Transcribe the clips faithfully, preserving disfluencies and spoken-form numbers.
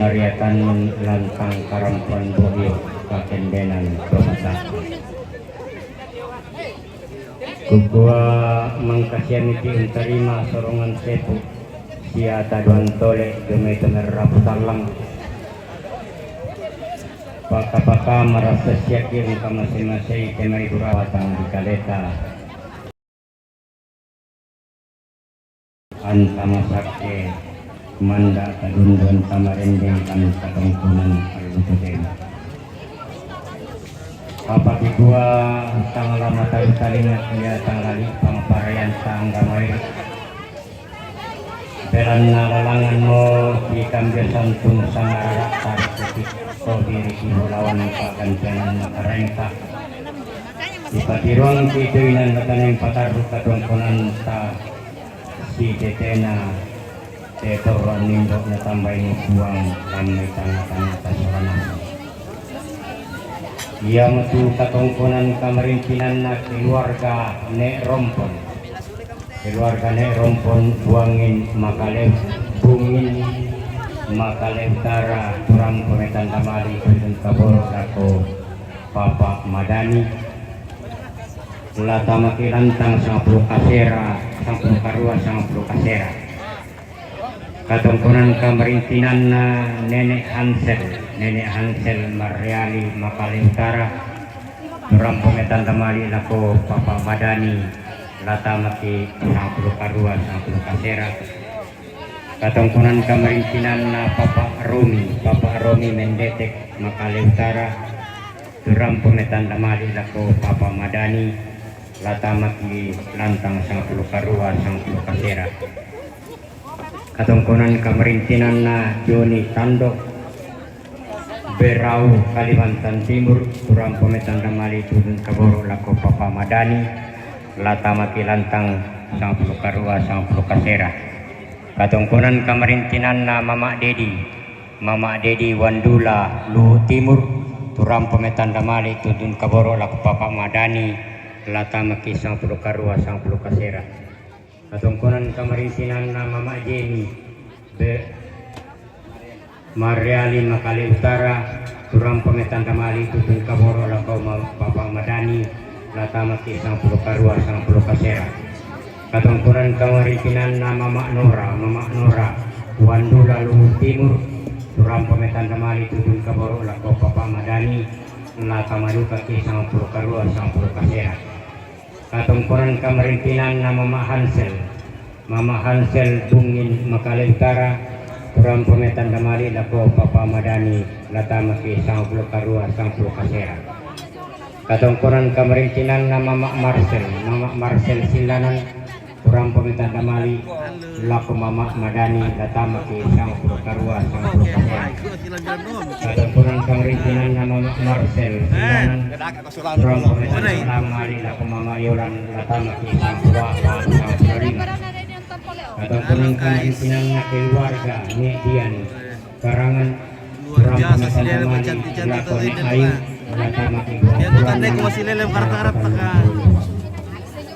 Nariatan lantang karampuan bohio kakendenan pemata. Kukua mangkasian iti untarima sorongan sepu sia taduan tole dumai tumerrapu tallang. Paka-paka marasa siaki engka mase-masei temai durawatang di kaleta. Anta masakke manda tadundun tamarendeng kan katongkonan allutu tema. Apa dikua tang lama talu talinga ia tang lali pangparayan tangga mai. Belanna lalanganmu di kambia santung sangarara tarkutik kau diri di bulawan pagantianan makarenta. Dipatiruang itu inan datang yang patarru katongkonanta si tetena tetorra nindo natambai mukuang lammai tanga-tanga tasorana. Ia metu katongkonan kamarintinanna keluarga Nek Rompon. Keluarga Nek Rompon buangin makale bungin makale utara turang pemetan tamali kujung kaboro lako Papa Madani. Lata maki lantang sangpuluh kasera, sangpuluh karua, sangpuluh kasera. Katongkonan kamarintinanna Nenek Hansel, Nenek Hansel Marreali Makale Utara, Turampo Metanda Mali lako Papa Madani, lata maki sangpuluh karua, sangpuluh kasera. Katongkonan kamarintinanna Papa Romi, Papa Romi Mendetek Makale Utara, Turampo Metanda Mali lako Papa Madani, lata maki lantang sangpuluh karua, sangpuluh kasera. Katongkonan kamarintinanna Joni Tando, Berau, Kalimantan Timur, Turampo Metanda Mali Tudun Kaboro lako Papa Madani, lata maki lantang sangpuluh karua, sangpuluh kasera. Katongkonan kamarintinanna Mama Dedi, Mama Dedi Wandula Luwu Timur, Turampo Metanda Mali Tudun Kaboro lako Papa Madani, lata maki sangpuluh karua, sangpuluh kasera. Katongkonan kamarintinanna Mama Jeni, Be-, Marreali Makale Utara, Turampo Metanda Mali Tudun Kaboro lako ma-, Papa Madani, lata maki sangpuluh karua, sangpuluh kasera. Katongkonan kamarintinanna Mama Nora, Mama Nora Wandula Luwu Timur, Turampo Metanda Mali Tudun Kaboro lako Papa Madani, lata madukaki sangpuluh karua, sangpuluh kasera. Katongkonan kamarintinanna Mama Hansel, Mama Hansel Bungin Makale Utara, Turampo Metanda Mali lako Papa Madani, lata maki sangpuluh karua, sangpuluh kasera. Katongkonan kamarintinanna Mama Marsel, Mama Marsel Silanan, Turampo Metanda Mali lako Mama Madani, lata maki sangpuluh karua, sangpuluh kasera. Katongkonan kamarintinanna Mama Marsel Silanan, Turampo Metanda Mali lako Mama Yolan, lata maki sangpuluh a'pa, sangpuluh lima. Katongkonan kamarintinanna keluarga Nek Dian Karangan, Turampo Metanda Mali lako Nek Ayu, lata maki dua puluh enam.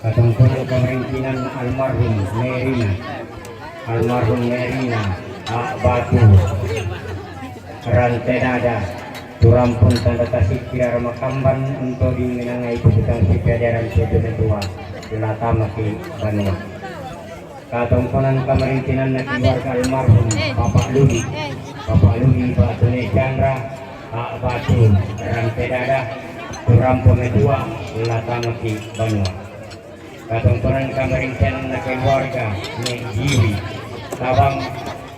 Katongkonan kamarintinanna almarhum Merina, almarhum Merina A'batu Rante Dada, Turampo Metanda Tasik Kirara Makamban, untuk dimenangai keputusan si pelajaran sedunia tua, lata maki banua. Katongkonan kamarintinanna keluarga almarhum Bapak Ludi, Bapak Ludi Batune Chandra, A'batu Rante Dada, Turampo Metua, lata maki banua. Katongkonan kamarintinanna keluarga Nek Jiwi Tabang,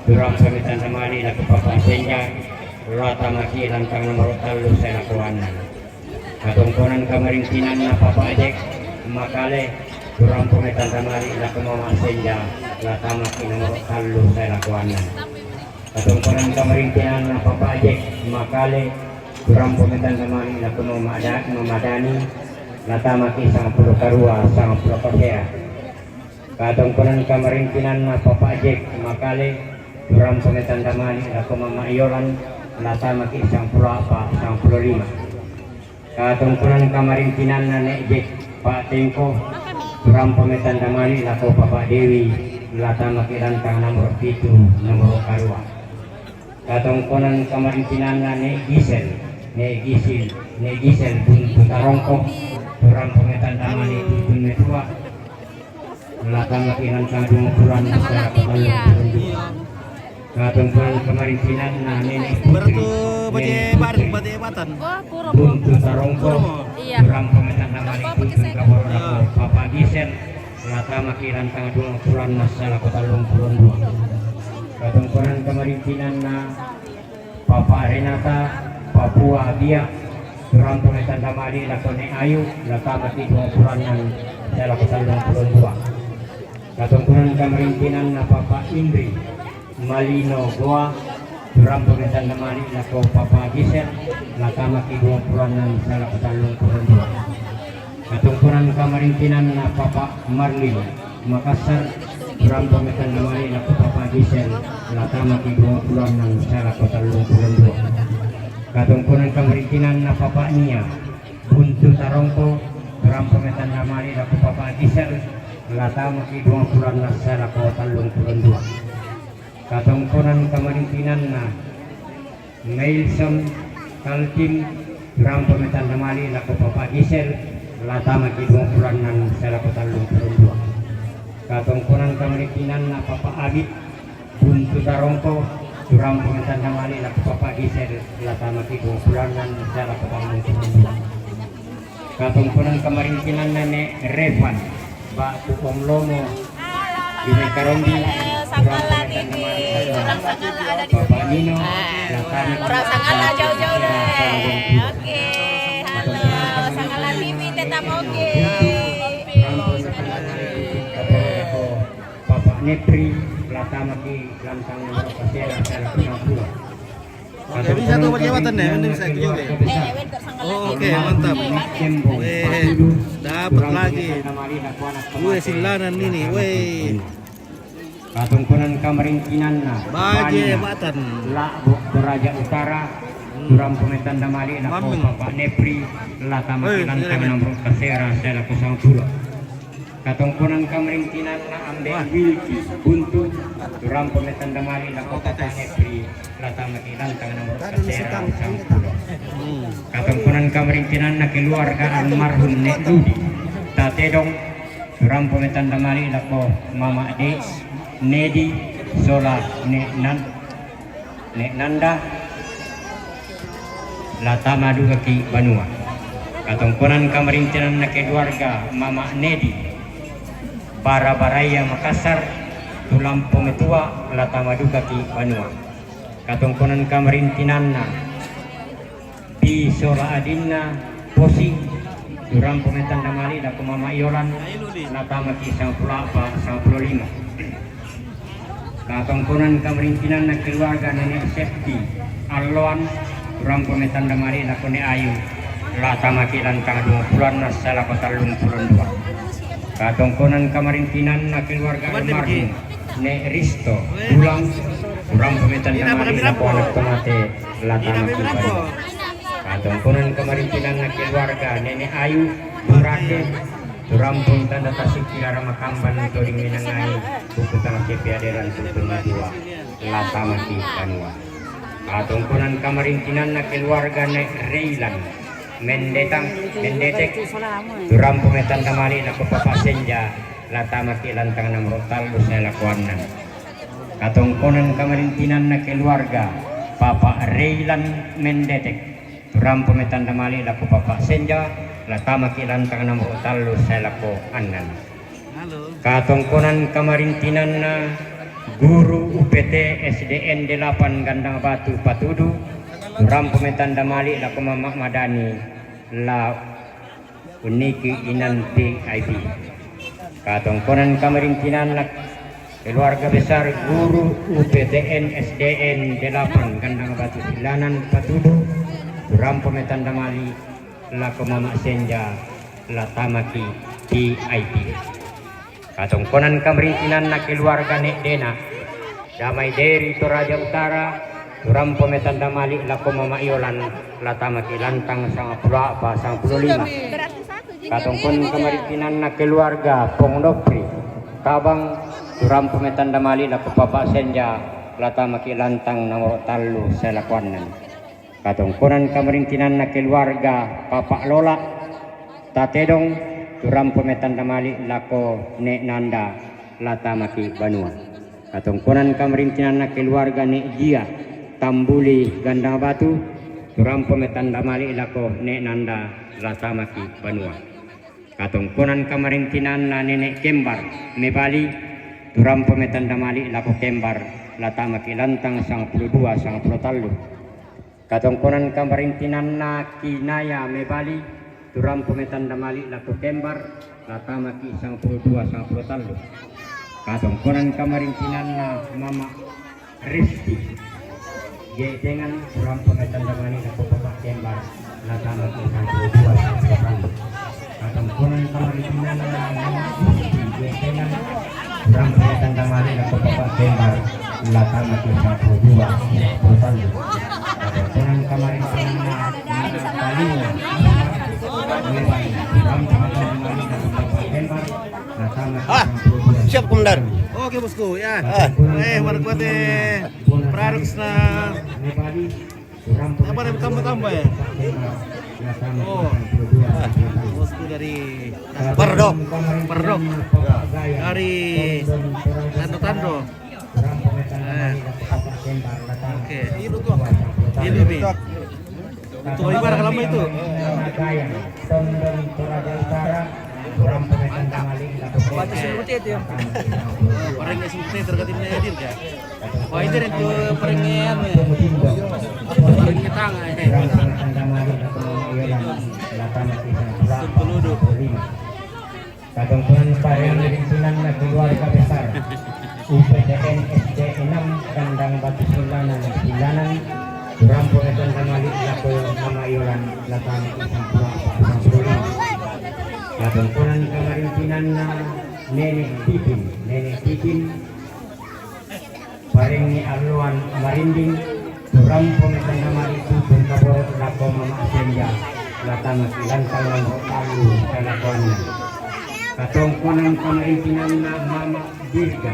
Turampo Metanda Mali lako Papa Senja, lata maki lantang nomoro tallu sae lako annang. Katongkonan kamarintinanna Papa Ajek Makale, Turampo Metanda Mali lako Mama Senja, lata maki nomoro tallu sae lako annang. Katongkonan kamarintinanna Papa Ajek Makale, Turampo Metanda Mali lako Mama Da-, Mama Dani, lata maki sangpuluh karua, sangpuluh kasera. Katongkonan kamarintinanna Papa Ajek Makale, Turampo Metanda Mali lako Mama Yolan, lata maki sangpuluh a'pa, sangpuluh lima. Katongkonan kamarintinanna Nek Jek Pak Tengko, Turampo Metanda Mali lako Papa Dewi, lata maki lantang nomoro pitu, nomoro karua. Katongkonan kamarintinanna Ne' Gisel, Ne' Gisel, Ne' Gisel Buntu Tarongko, tu rampo metan damali Buntu Metua, la tamaki lantang duang pulon nassa lako tallung pulon dua. Katongkonan kamarintinanna Nene' Putri, Nene' Putri Buntu Tarongko, tu rampo metan damali Buntu Kaboro lako Papa Gisel, la tamaki lantang duang pulon nassa lako tallung pulon dua. Katongkonan kamarintinanna Papa Renata, Papua Bia, tu rampo metan damali lako Ne' Ayu, la tamaki duang pulon nassa lako tallung pulon dua. Katongkonan kamarintinanna Papa Indri, Malino Goa, tu rampo metan damali lako Papa Gisel, la tamaki duang pulon nassa lako tallung pulon dua. Katongkonan kamarintinanna Papa Marlin, Makassar, tu rampo metan damali lako Papa Gisel, la tamaki duang pulon nassa lako tallung pulon dua. Katongkonan kamarintinanna Papa Nia, Buntu Tarongko, tu rampo metan damali lako Papa Gisel, la tamaki duang pulon nassa lako tallung pulon dua. Katongkonan kamarintinanna Mailson Kaltim, tu rampo metan damali lako Papa Gisel, la tamaki duang pulon nassa lako tallung pulon dua. Katongkonan kamarintinanna Papa Abit, Buntu Tarongko, tu rampo metan damali lako Papa Gisel, la tamaki duang pulon nassa lako tallung pulon dua. Katongkonan kamarintinanna Ne' Revan, Batu Om Lomo, Bine Karombi, Sangala T V, orang Sangala ada di Bapak sini. Nino, orang Sangala jauh-jauh deh. Oke, halo, Sangala T V tetap oke. Bapak Nepri, la tamaki lantang nomor pasera, saya pulang. Nggak bisa tuh, pakai jabatan ya, ini bisa juga ya. Oh, oke, mantap. Weh, dapat lagi. Weh, silanan ini, weh. Katongkonan kamarintinanna Baje Bania, Batan. La'bo Toraja Utara, tu rampo metan damali lako Bapak Nepri, la tamaki lantang nomor pasera, saya lako sangpulo. Katongkonan kamarintinanna Ambe' Wilki Buntu, tu rampo metan damali lako Papa Nepri, la tamaki lantang nomor pasera sangpulo. Katongkonan kamarintinanna keluarga almarhum Ne' Ludi Tatedong, tu rampo metan damali lako Mama De, Nedi, sola Ne' Nan- Ne' Nanda, la tama dukaki banua. Katongkonan kamarintinanna keluarga Mama Nedi, Bara-baraya Makassar, tu rampo metua, la tama dukaki banua. Katongkonan kamarintinanna Pi sola adinna Posing, tu rampo metan damali lako Mama Yolan, la tamaki sangpulo a'pa, sangpulo lima. Katongkonan kamarintinanna keluarga Nene' Septi Alloan, tu rampo metan damali lako Ne' Ayu, la tamaki lantang duang pulon nassa lako tallung pulon dua. Katongkonan kamarintinanna keluarga almarhum Ne' Risto Dulang, tu rampo metan damali lako anak tomate, la tamaki banua. Katongkonan kamarintinanna keluarga Nene' Ayu Burake, tu rampo tanda tasik Kilara Makamban, Toding Minangai, Buku Tangke Peaderan, Sumpen Matua, la tamaki banua. Katongkonan kamarintinanna keluarga Ne' Reilan Mendetang, Mendetek, tu rampo metan damali lako Papa Senja, la tamaki lantang nomor tallu, saya lako annan. Katongkonan kamarintinanna keluarga Papa Reilan Mendetek, tu rampo metan damali lako Papa Senja, la tamaki lantang nomor tallu, saya lako annan. Katongkonan kamarintinanna guru U P T S D N delapan Gandang Batu Patudu, tu rampo metan damali lako Mama Madani, la unniki inan V I P. Katongkonan kamarintinanna keluarga besar guru U P T N S D N delapan Gandang Batu Silanan Patudu, tu rampo metan damali lako Mama Senja, la tamaki V I P. Katongkonan kamarintinanna keluarga Ne' Dena, Damai Deri Toraja Utara, tu rampo metan damali lako Mama Yolan, la tamaki lantang sangpulo a'pa, sangpulo lima. Katongkonan kamarintinanna keluarga Pong Nopri Tabang, tu rampo metan damali lako Papa Senja, Latamaki lantang nomoro tallu salakoanna. Katongkonan kamarintinanna keluarga Papa Lola Tatedong, tu rampo mai tandamali lako Nek Nanda, latamaki banua. Katongkonan kamarintinanna keluarga Nek Jia Tambuli Gandang Batu, tu rampo mai tandamali lako Nek Nanda, latamaki banua. Katongkonan kamarintinanna Nenek Kembar mai Bali, tu rampo mai tandamali lako Kembar, latamaki lantang sangpulo dua sangpulo tallu. Katongkonan kamarintinanna Kinaya mai Bali, tu rampo mai tandamali lako Kembar, latamaki sangpulo dua sangpulo tallu. Katongkonan kamarintinanna Mama Risti Getengan, tu rampo mai tandamali lako Papa Kembar, latamaki sangpulo dua sangpulo tallu. Katongkonan kamarintinanna Mama Risti Getengan, tu rampo mai tandamali lako Papa Kembar, latamaki sangpulo dua sangpulo tallu. Katongkonan kamarintinanna Mama Talina, tu rampo mai tandamali lako Papa Kembar, latamaki sangpulo dua. Siap, Komandan. Oke, Bosku, ya. Ah. Eh, warga kuat, eh. Praruksna. Apa ada tambah-tambah, ya? Oh, Bosku dari Pardok. Pardok. Dari Tando-Tando. Eh. Oke. Itu nih. Itu ibarat lama itu. Tondon Toraja Utara, tu rampo mai tandamali lako Baca Sumute itu, ya. Orang yang Sumute terkait ini hadir, ya. Wah, itu itu orang yang anu, ya. Orang yang tangan, ya. Sepuluh. Katongkonan kamarintinanna keluarga besar U P T N S D enam Kandang Batu Silanan, Silanan, tu rampo mai tandamali lako Mama Yolan, latamaki sangpulo, sangpulo lima. Katongkonan kamarintinanna Nenek Titin, Nenek Titin, Parengngi Alloan Marinding, tu rampo mai tandamali Tutun Kaboro lako Mama Senja, latamaki lantang nomoro tallu salakoanna. Katongkonan kamarintinanna Mama Dirga,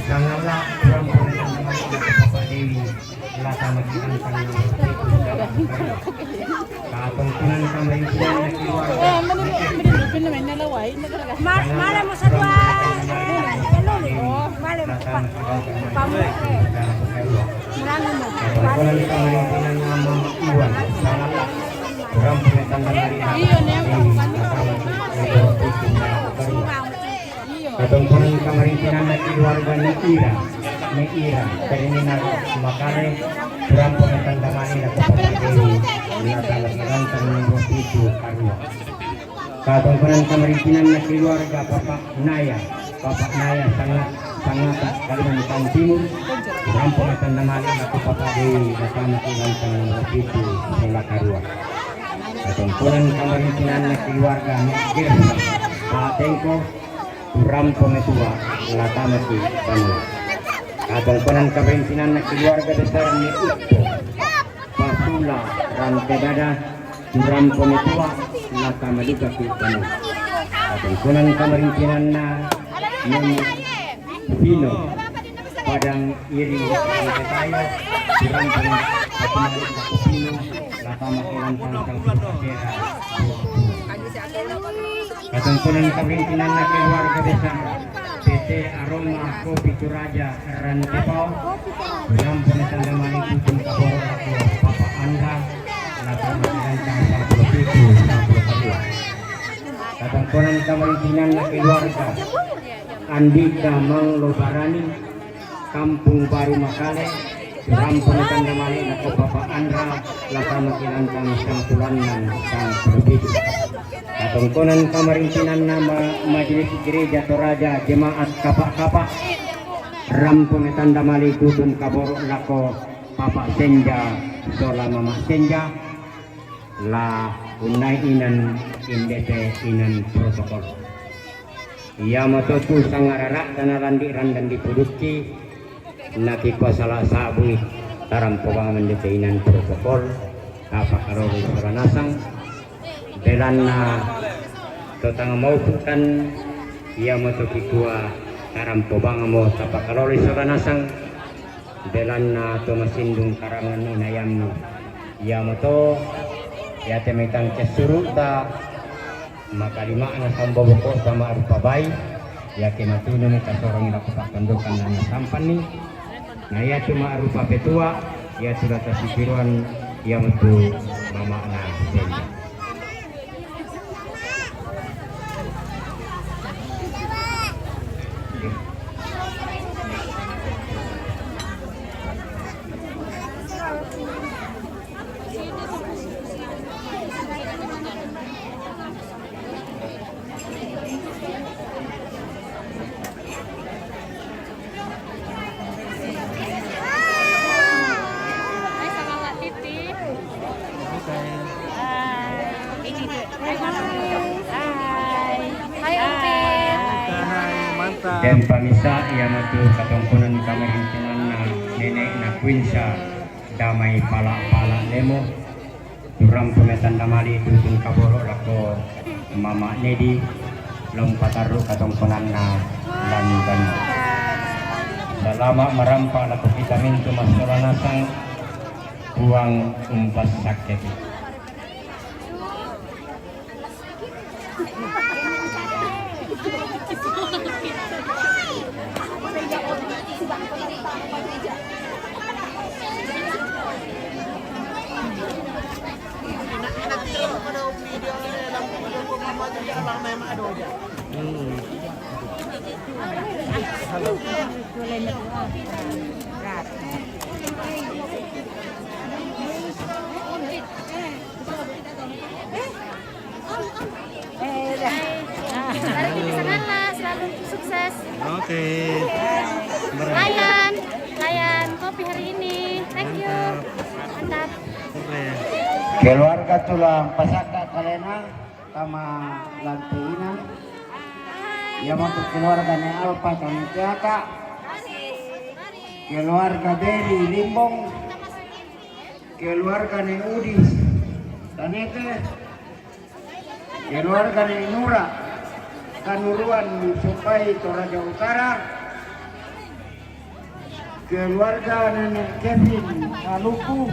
Sangala, tu rampo mai tandamali lako Papa Dewi, latamaki lantang nomoro pitu salakoanna. Katongkonan kamarintinanna keluarga. Eh, mana dia? Mana dia? Mana dia? Mana dia? Mana dia? Mana dia? Oh, mana dia? Kamu. Mana dia? Katongkonan kamarintinanna Mama Iwan, Sangala, tu rampo mai tandamali. Iya, nih, aku bukan. Katongkonan kamarintinanna keluarga Ni Ira, Ni Ira, Terminal Makale, tu rampo mai tandamali lako Papa Dewi, latamaki lantang nomoro pitu karua. Katongkonan kamarintinanna keluarga Papa Naya, Papa Naya Sangat, Sangata Kalimantan Timur, tu rampo mai tandamali lako Papa Dewi, latamaki lantang nomoro pitu salakarua. Katongkonan kamarintinanna keluarga Ni Gersa, Patengko, tu rampo mai tua, latamaki banua. Katongkonan kamarintinanna keluarga besar Ni Utto, Pasula, Rante Dada, tu rampo mai tua, latamaki banua. Katongkonan kamarintinanna Nenek Pino, Padang Iri, Rante Tayo, tu rampo mai tua, latamaki lantang sangpulo kasera. Katongkonan kamarintinanna keluarga besar P T Aroma Kopi Toraja Rantepao, tu rampo mai tandamali Tutun Kaboro lako Papa Andra, latamaki lantang sangpulo pitu, sangpulo karua. Katongkonan kamarintinanna keluarga Andika Manglo Barani, Kampung Baru Makale, tu rampo mai tandamali lako Papa Andra, latamaki lantang sangpulo annan, sangpulo pitu. Katongkonan kamarintinanna ma-, Majelis Gereja Toraja Jemaat Kapa-Kapa, rampo mai tandamali Tutun Kaboro lako Papa Senja sola Mama Senja, la unnai inan, indete inan protokol. Iyamoto tu sangarara'ta nalandi randan dipudukki, nakikua sala sabui, tarampo bang mendete inan protokol, apa karori sola nasang, belanna to tang maupukan, iyamoto kikua Karampo bangmo tapakalolo i sola nasang, belanna to masindung karangan inayammi. Iamoto, iate mai tangke suru'ta, makalima'na sambo bokota ma'rupa bai, iake matunami tasorong lako pa'tondokan na nasampanni, na iatu ma'rupa petua, iatu la tasipiruan, iamotu mama'na senda. Hai, semangat, Titi. Oke. Hai. Hai, Mama. Hai. Hai, Om Pit. Hai, mantap. Den pamisa, iamatu katongkonan kamarintinanna nenekna Kuinsa, damai pala-pala lemo. Turampe mai tanda mali tutun kaboro lako Mama Nedi, lompa tarru katongkonanna dan dan. Salama marampa lako kita mintu massola nasang, Puang umpassakkeki. Mari kita sana lah, selalu sukses. Oke. Layan, layan kopi hari ini. Thank you. Mantap. Mantap. Oke. Keluarga tulang pasaka kalena tama lanteina. Ia untuk keluarga ne Alpa tama Tiaka. Keluarga Beri Limbong. Keluarga ne Udis Tanete. Keluarga ne Nura Kanuruan Supai Toraja Utara. Keluarga Nenek Kevin Maluku.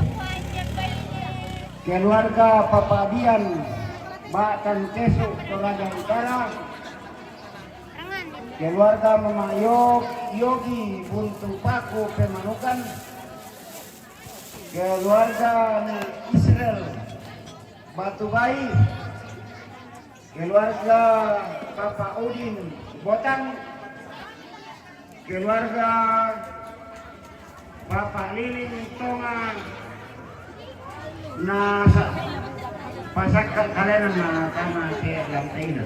Keluarga Papa Dian Batan Kesu Toraja Utara. Keluarga Mama Yo-, Yogi Buntu Paku Pemanukan. Keluarga Israel Batu Bayi. Keluarga Papa Udin Botang. Keluarga Papa Liling Tonga. Na sa-, pasakka kalena na tama ke lantaina.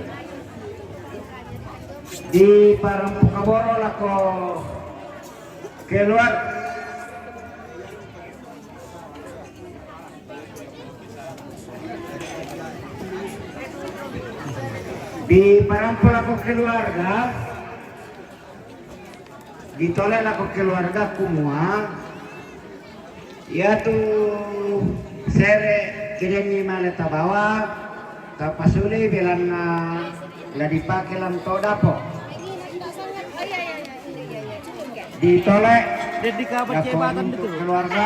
Di parampu kaboro lako keluar. Di parampu lako keluarga, ditole lako keluarga kumua, iatu sere kedenni male tabawa, tapasuli belanna la dipake lan to dapo. Ditole. Jadi ka lako untuk keluarga.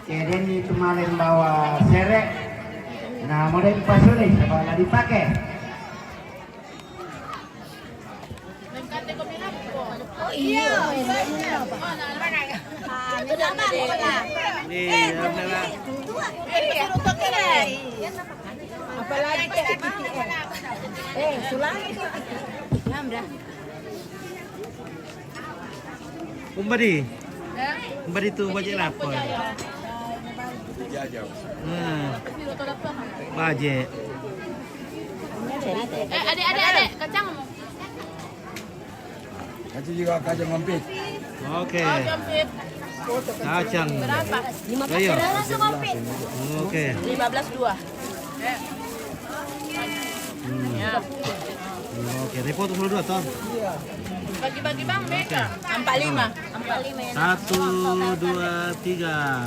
Kedenni tu male mbawa sere. Na, model pasuli, saba la dipake. Oh, iya. Iya, iya. Apalagi eh, sulami. Umbadi. Umbadi tu baje lapor. Hmm. Baje. Eh, adik, adik, adik, kacang. Kacang juga, kacang mampit. Oke. Kacang. Berapa? Ayo. Oke. Lima belas dua. Hmm. Ya. Hmm, oke, repot sepuluh dua, toh? Bagi-bagi, Bang, Mega. Empat lima. Empat lima. Satu, dua, tiga.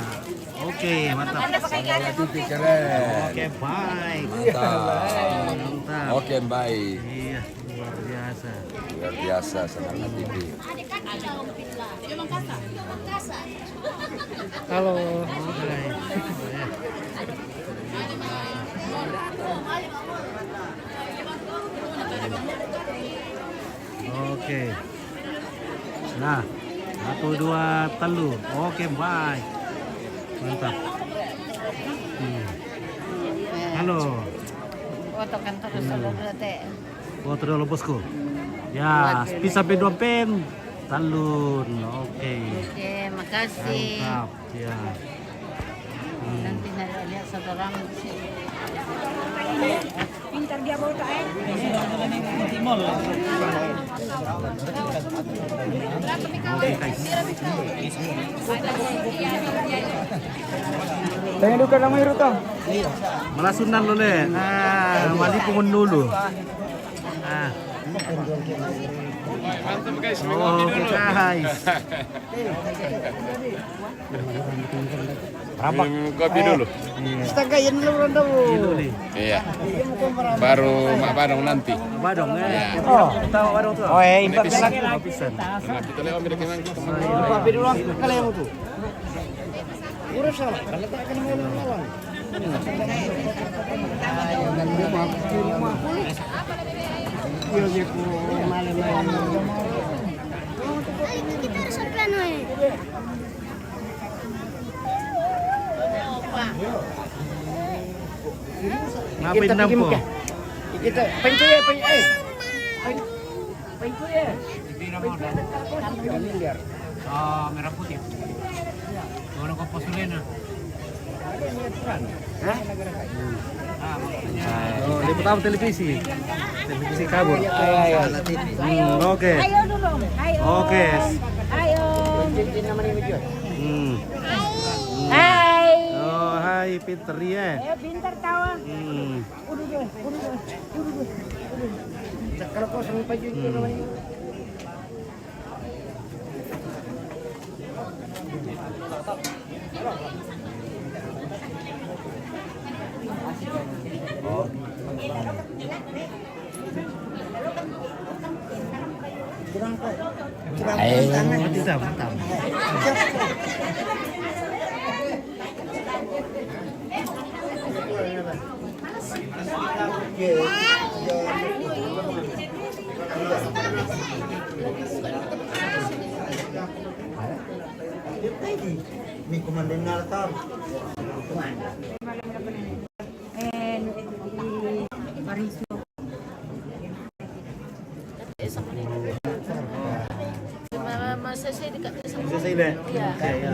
Oke, mantap. Anda pakai garam. Oke, baik. Mantap. Mantap. Oke, baik. Iya, luar biasa. Luar biasa semangat ini. Halo. Oke. Nah, satu, dua, telu. Oke, baik. Mantap. Hmm. Halo. Foto kantor solo berarti. Foto dulu, bosku. Ya, pi sampai dua pen. Talun. Oke. Oke, makasih. Mantap. Ya. Hmm. Nanti lihat satu orang di sini. Pintar dia bawa tak, eh? Oke, guys. Tanya duka nama Iruto. Malasunan lo le. Ah, mali pungun dulu. Ah. Mantap, guys. Oke, guys. Berapa? Minum kopi dulu. Setengah ini lu rendang. Iya. Baru mak badong nanti. Badong, ya. Iya. Oh. Tahu badong tuh. Oh, eh, empat belas. Nah, kita lewat mereka nanti. Kopi dulu kalau yang itu. Urus sama, kalau tak kena lawan. Ngapain nampo? Kita pencu ya, pencu. Eh. Pencu ya. Miliar. Ah, merah putih. Kalau kau posulena. Hah? Ah, maksudnya. Oh, dia pertama televisi. Televisi kabur. Ayo, ayo. Hmm, oke. Ayo dulu. Ayo. Oke. Ayo. Hmm. Hai. Oh, hai, pinter ya. Ya, pinter tawa. Hmm. Udah deh, udah deh, udah deh, udah deh. Kalau kau sama Pak Juki namanya. Kurang kok. Kurang tangan. Mantap, mantap. Masa saya dekat. Masa saya dekat. Ya. Ya, ya.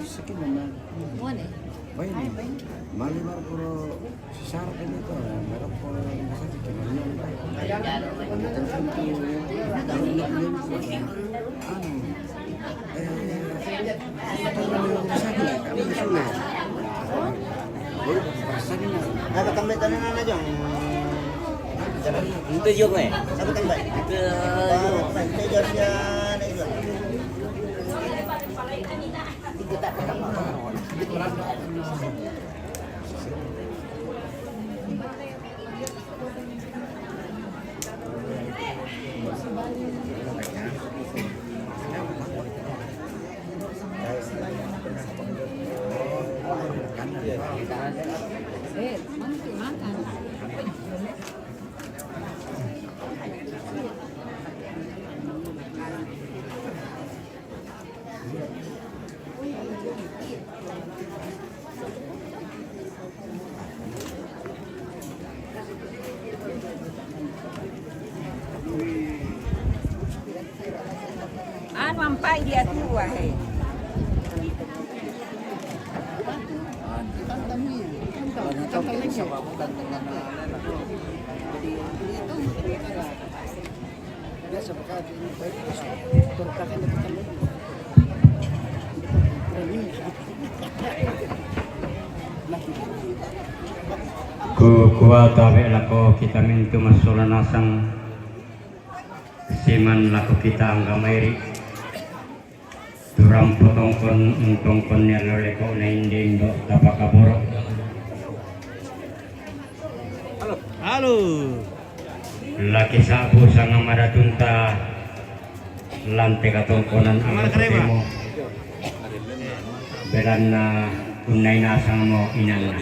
Sakit memang. Mana? Baik ni. Mali baru pura sesar kan itu. Baru pura rumah sakit cuma ni. Anu. Eh, rumah sakit. Kami sulit. Ada tambah tanah aja. Itu juga eh. Satu tambah. Itu. Itu jauh ya. Anu ampai dia tua, he. Ku kuat abe lako kita mintu masola nasang. Siman lako kita angga mairi. Turampo tongkon, tongkon ni allo leko na inde indo tapakaboro. Halo. Laki sabu sanga madatunta lante katongkonan angga temo. Belanna unnai nasang mo inanna.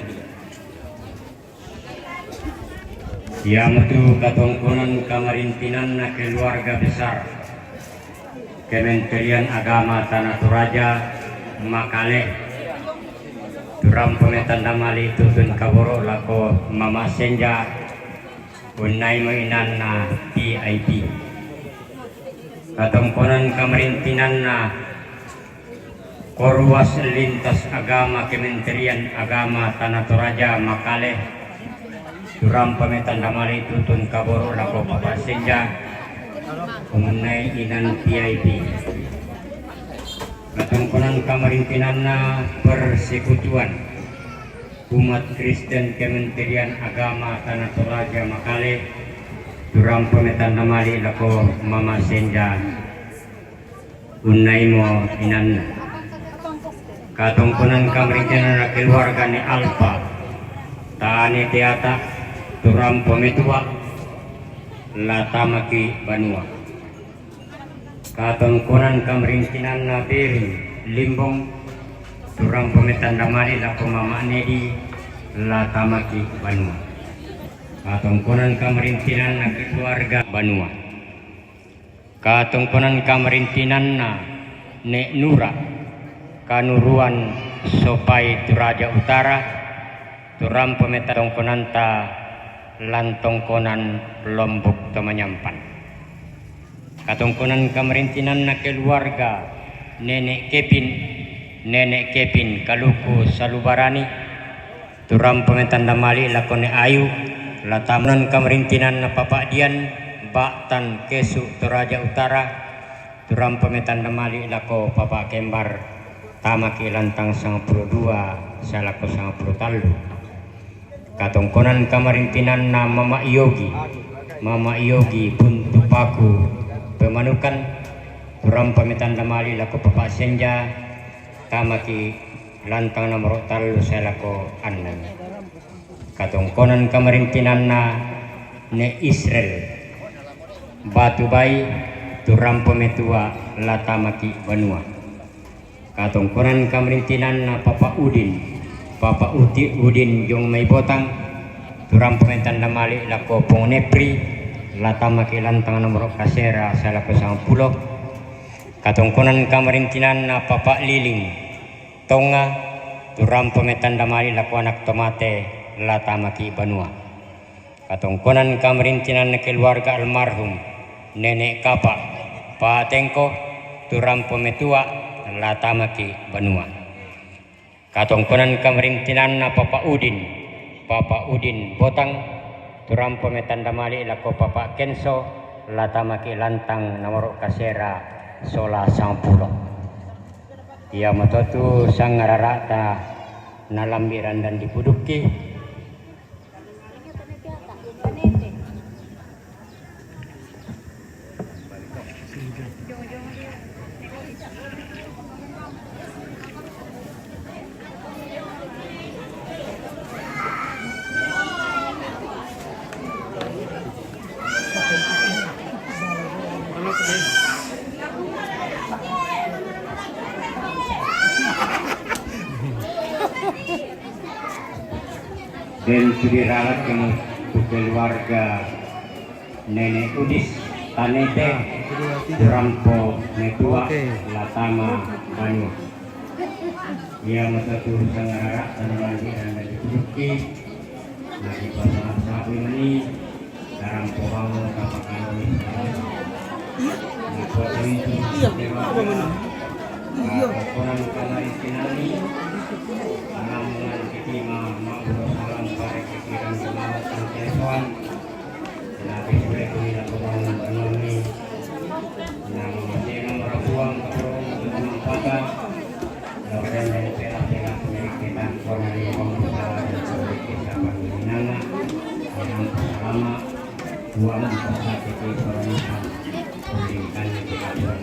Iamotu katongkonan kamarintinanna keluarga besar Kementerian Agama Tana Toraja Makale, turampo metanda mali tutun kaboro lako Mama Senja, unnai mo inanna V I P. Katongkonan kamarintinanna Koruas Lintas Agama Kementerian Agama Tana Toraja Makale, turampo metanda mali tutun kaboro lako Papa Senja, unnai inan V I P. Katongkonan kamarintinanna persekutuan umat Kristen Kementerian Agama Tana Toraja Makale, turampo metanda mali lako Mama Senja, unnai mo inanna. Katongkonan kamarintinanna keluarga ni Alfa Tane Teata, turampo metua la tamaki banua. Katongkonan kamarintinanna Beri Limbong, turampo metanda mali lako Mama Nedi la tamaki banua. Katongkonan kamarintinanna keluarga banua. Katongkonan kamarintinanna Nek Nura, Kanuruan Sopai Toraja Utara, turampo metanda tongkonanta lan tongkonan Lombok Tomanyampan. Katongkonan kamarintinanna keluarga Nenek Kepin, Nenek Kepin Kaluku Salubarani, turampo metanda mali lako Nek Ayu, la tamnan kamarintinanna Papa Dian, Baktan Kesu Toraja Utara, turampo metanda mali lako Papa Kembar, tamaki lantang sangpulo dua, salako sangpulo tallu. Katongkonan kamarintinanna Mama Yogi, Mama Yogi Buntu Paku Pemanukan, turampo metanda mali lako Papa Senja, tamaki lantang nomoro tallu salako annang. Katongkonan kamarintinanna Nek Israel Batu Bai, turampo metua la tamaki banua. Katongkonan kamarintinanna Papa Udin, Papa Uti Udin Jong Mai Botang, turampo metanda mali lako Pong Nepri, la tamaki lantang nomoro kasera salako sangpulo. Katongkonan kamarintinanna Papa Liling Tonga, turampo metanda mali lako anak tomate la tamaki banua. Katongkonan kamarintinanna keluarga almarhum Nenek Kapa Patengko, turampo metua la tamaki banua. Katongkonan kamarintinanna Papa Udin, Papa Udin Botang, turampo metanda mali lako Papa Kenso, la tamaki lantang nomoro kasera sola sangpulo. Iamo totu sangararata nalambi randan dipudukki. Dan tu diraraken tu keluarga Nenek Udis Tanete, Kurampo Metua, Latama Banu. Ia mata tu sangararak tanaman di dan di kuduki, lagi pasangat sapi meni, Karampo Banu, kapakan. Iya, apa mana? Iya. Orang kamari kinani, namungan kitima, maburo salam pare pikiran kemawatan kesuan. Nabi sure kumi na pembangun ekonomi. Nama masih nama rapuang, kapuang, kapuang pada. Lawan dan pela-pela pemilik kita, warna lima puluh salah dan pemilik kita, pemilik nama, yang selama dua puluh empat saat itu, orang makan, pendidikan yang kita buat.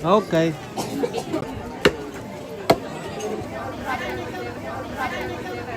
Okay.